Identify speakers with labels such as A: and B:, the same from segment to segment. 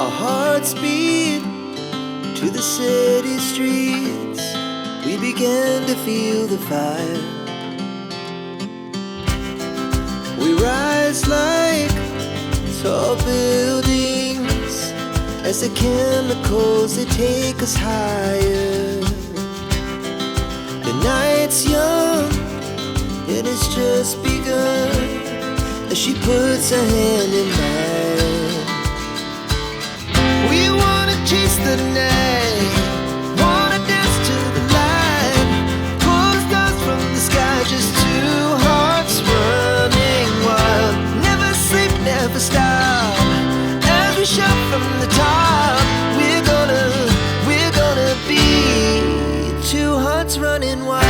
A: Our hearts beat to the city streets. We began to feel the fire. We rise like tall buildings as the chemicals they take us higher. The night's young and it's just begun as she puts her hand in mine. We wanna chase the night, wanna dance to the light, pull the stars from the sky, just two hearts running wild. Never sleep, never stop. As we shout from the top, we're gonna, we're gonna be two hearts running wild.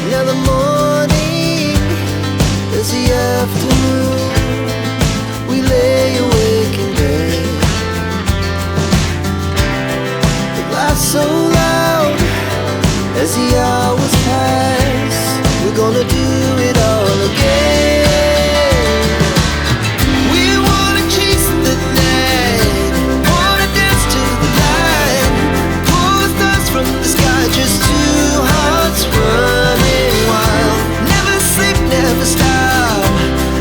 A: Now the morning is the afternoon. We lay awake in bed. The laughs so loud as the hours pass. We're gonna do it all again. We wanna chase the night, wanna dance to the light, pull the stars from the sky, just two hearts running wild. Never sleep, never stop.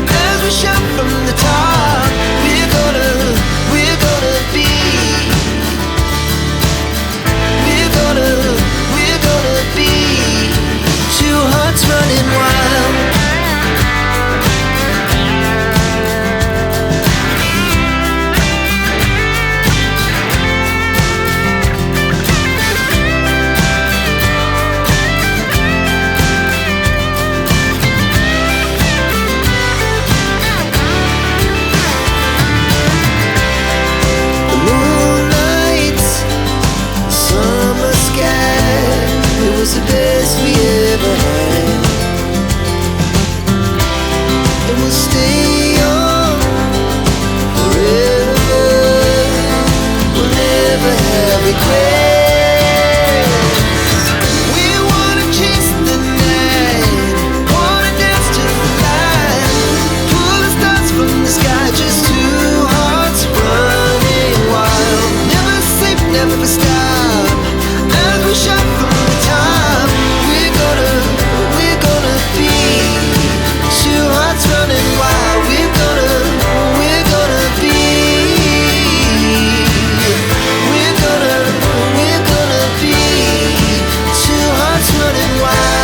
A: As we shout from the top, we're gonna, we're gonna be. We're gonna, we're gonna be two hearts running wild. The moonlight, the summer sky, it was the best we ever had. And we'll stay on forever. We'll never have regrets. We wanna chase the night, wanna dance to the light, pull the stars from the sky, just two hearts running wild. Never sleep, never stop. As we shout from the top, we're gonna, we're gonna be two hearts running wild. We're gonna, we're gonna be. We're gonna, we're gonna be two hearts running wild.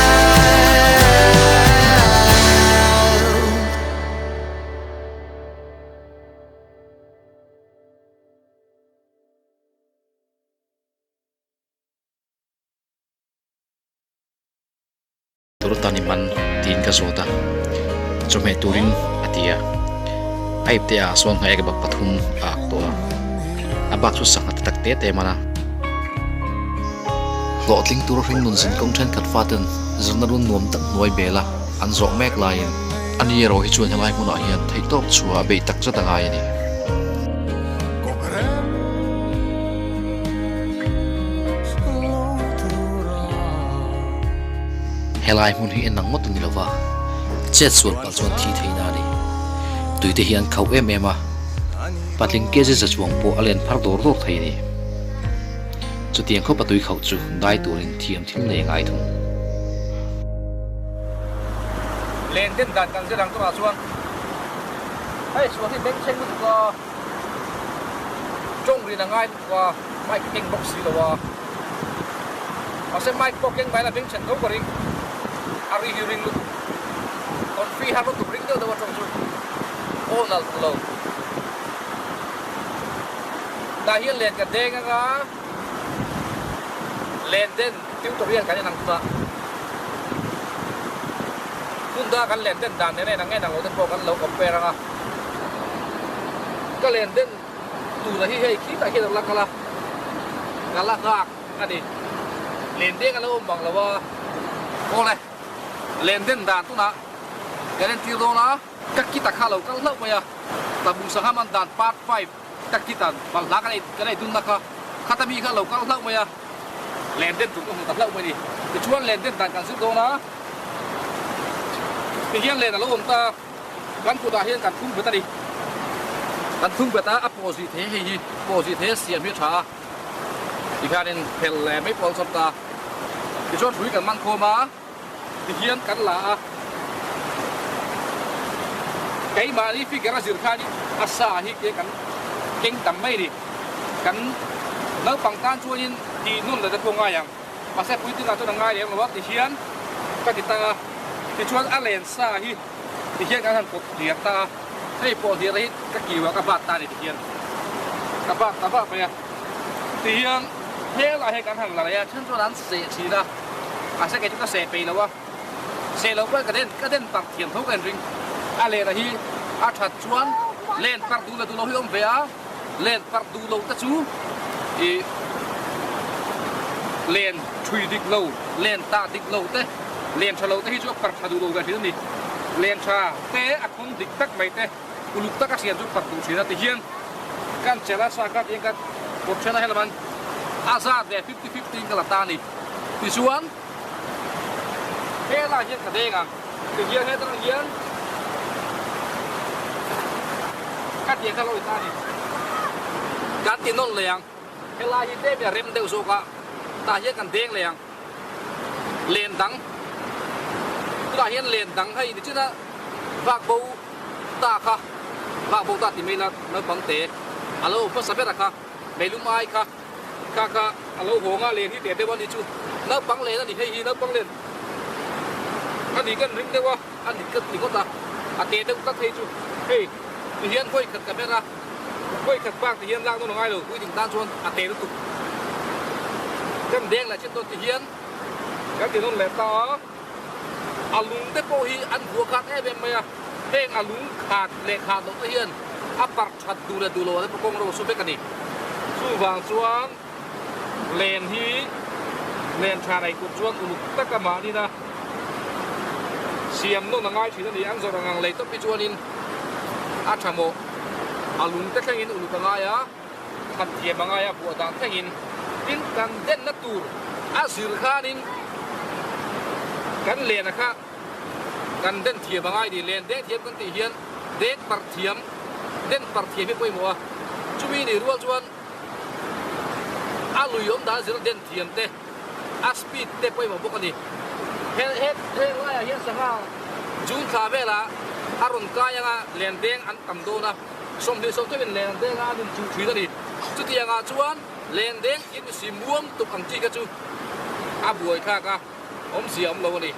B: Tur tan i man tiin ka zawt a, chawhmeh turin a ti a, a ipte ah sawn hnaih bak pathum a ak tawh a, a bak chu sangha te tak te te man a. Hlawhtling tur hring nun zin kawng thenkhat faten zirna run nuam tak hnuai bel a an zawh mek laiin ani erawh hi chuan helai hmunah hian theihtawp chhuah a beih tak zet a ngai a ni. Helai hmun hi en ang ngawt a ni lova, chet sual palh chuan thi theihna a ni. Tuite hi an khauh em em a, patling kg za chuang pawh a len phar dawr dawr thei a ni. Chutiang khawpa tui khauh chu dai turin thiam thil nei a ngai thung.
C: Len den dan kan zir ang turah chuan hei sual hi bengchheng lutuk a, tawng rin a ngai lutuk a, mic keng bawk si lo a, mahse mic pawh keng mai la bengchhen tho ka ring, a ri hi ring lutuk, confi har lutuk ring deuh deuh a tawng chu aw nalh duh lo. Tah hian len ka deng anga len den tutorial kan en ang tunah hun da kan len den dan nen a inang nge inang lo te pawh kan lo compare anga ka len den tura hi hei khitah hian a la kal a ka la nghak a ni len deng a lo awm bang lo a awle len den dan tunah kan entir dawn a. Ka kita kha lo kal hlauh mai a, Tabung Sangha man dan part 5 ka kitan balhla kan ei kan ei dunna kha khata mi kha lo kal hlauh mai a. Len den tur ka hmu ta hlauh mai a ni. Tichuan len den dan kan zir dawn a, tihian len a lo awm ta a, kan kutah hian kan thung bet a ni. Kan thung bet a, a pawh zih thei hei hi pawh zih thei a siam hi a tha a, tikhianin phel leh mai pawh a awlsam ta a. Tichuan hrui kan man khawm a, tihian kan la a, keimahni figure a zir khanin a sa hi ke kan keng tam mai a ni. Kan naupang tan chuanin tih nawn leh te pawh ngai ang, mahse puitlingah chuan a ngai lem lo a tihian ka ti ta a, tichuan a len sa hi tihian kan han pawt hliar ta a, hei pawh hliar hi ka kiu ah ka bat ta a ni tihian ka bat ta vak mai a, tihian helai hi kan han la leh a, then chuan an seh thin a, mahse kei chu ka seh peih lo a. Seh loh pawh ka den ka den parh thiam tho ka inring. A len a hi a that chuan len parh duh leh duh lo hi a awm ve a, len parh duh lo te chu ih len thui dik lo, len tah dik lo te, len tha lo te hi chu a parh tha duh lo ve thin a ni. Len tha te a khawn dik tak mai te uluk taka siam chu parh duh thin a tihian kan chelh a sa kha tihian ka kawt then a helaman a zat ve 50-50 in ka la ta a ni. Tichuan. Helai hian ka deng ang tihian hetah hian ka tiang kha lo in ta a ni kan ti nawn leh ang helai hi tlem in a rem deuh zawk a tah hian kan deng leh ang len dang tunah hian len dang hei ni chin a vak bo ta kha vak bo ta ti mai la naupang te a lo awm hmasa ber a kha meilum ai kha. Kha kha a lo hawng a, len hi teh deuh a ni chu. Naupang len a ni hei hi, naupang len a ni kan ring deuh a, a ni ka ti ngawt a, a teh deuh tlat hei chu. Hei ti hian vawi khat ka ber a, vawi khat bak ti hian lak nawn a ngai lo, puitling tan chuan a teh lutuk. Kan deng leh chin dawn ti hian kan ti nawn leh ta a, a lung te pawh hi an vuah khat em em mai a, heng a lung khat leh khat loh te hian a parh that duh leh duh lo ah te pawh kawng ro su vek a ni. Chuvang chuan len hi len tha nei tur chuan uluk taka mahnin a siam nawn a ngai thin a ni. An zawrh ang ang lei tawp hi chuanin a tha mawh a lung te thlengin uluk a ngai a, khat thiam a ngai a, buah dan thlengin tin kan denna tur a zir khanin kan len a kha Kan den thiam a ngai ni, len deng thiam kan tih hian deng parh thiam, den parh thiam hi pawimawh a, chumi nih rual chuan a lui awm dan zir den thiam te, a speed te pawimawh bawk a ni. He he heng laiah hian sangha June thla velah a rawn kai anga len deng an tam dawn a, 20 sawmthum in len an deng a an inchuh thin a ni. Chutiangah chuan len deng thiam ni si muang tuk ang chi kha chu a buaithlak a. Awmzia awm lo a ni.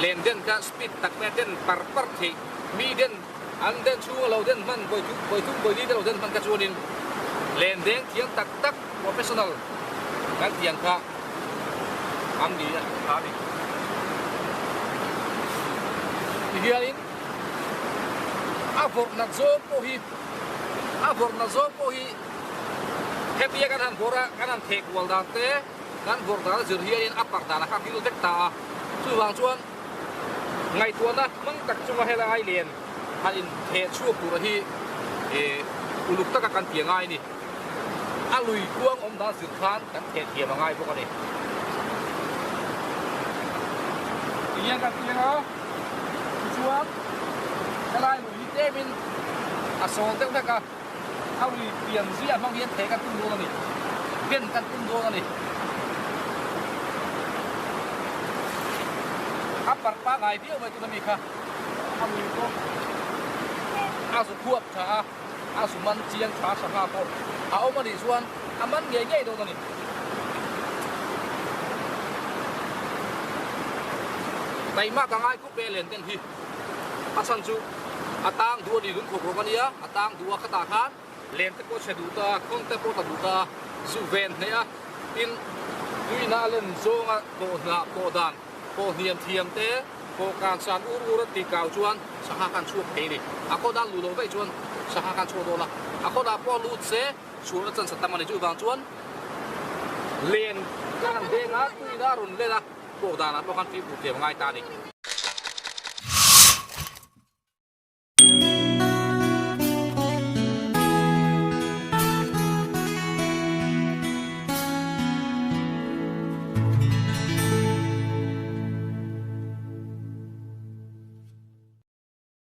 C: Len den kha speed tak mai a den par par theih. Mi den an den chhunga lo den hman vawi thum vawi thum vawi li te lo den hman kha chuanin len deng thiam tak tak professional kan tih ang kha an ni a tha a ni. Tihianin a vawrh nat zawng pawh hi a vawrh nat zawng pawh hi hetia kan han vawrh a kan han theh kual dan te Kan vawrh dan a zir hianin a parh dan a kha hming vek ta a, chuvang chuan ngaihtuahna hmang tak chunga helai len han intheh chhuak tur hi uluk taka kan ti a ngai a ni. A lui kuang awm dan zir khan kan theh thiam a ngai bawk a ni. Tihian kan piang a, tichuan helai lui hi tlemin a sawl deuh hlek a. A ui pian ziah hmang hian thei kan tum dawn a ni, ben kan tum dawn a ni. A parh pangai viau mai tuna mi kha a lui pawh a zu khuap tha a, a zu man chiang tha sangha pawh a awm a nih chuan a man ngei ngei dawn a ni. Taima ka ngai khup e len den hi. A chhan chu a tang duh a ni lung khawp rawk a nia, a tang duh a khatah khan len te pawh chhe duh ta, kawng te pawh ta duh ta, zu ven hneh a, tin tuina a len zawnga pawh hnah pawh dan pawh hniam thiam te pawh kan san ur ur a tih kau chuan sangha khan chhuak thei a ni. A kawt a luh loh vaih chuan sangha khan chhuak dawn a, a kawtah pawh lut se chhuahna chance a tam a ni. Chuvang chuan len kan han veng a, tuina a rawn len a, pawh danah pawh khan fimkhur thiam a ngai ta a ni.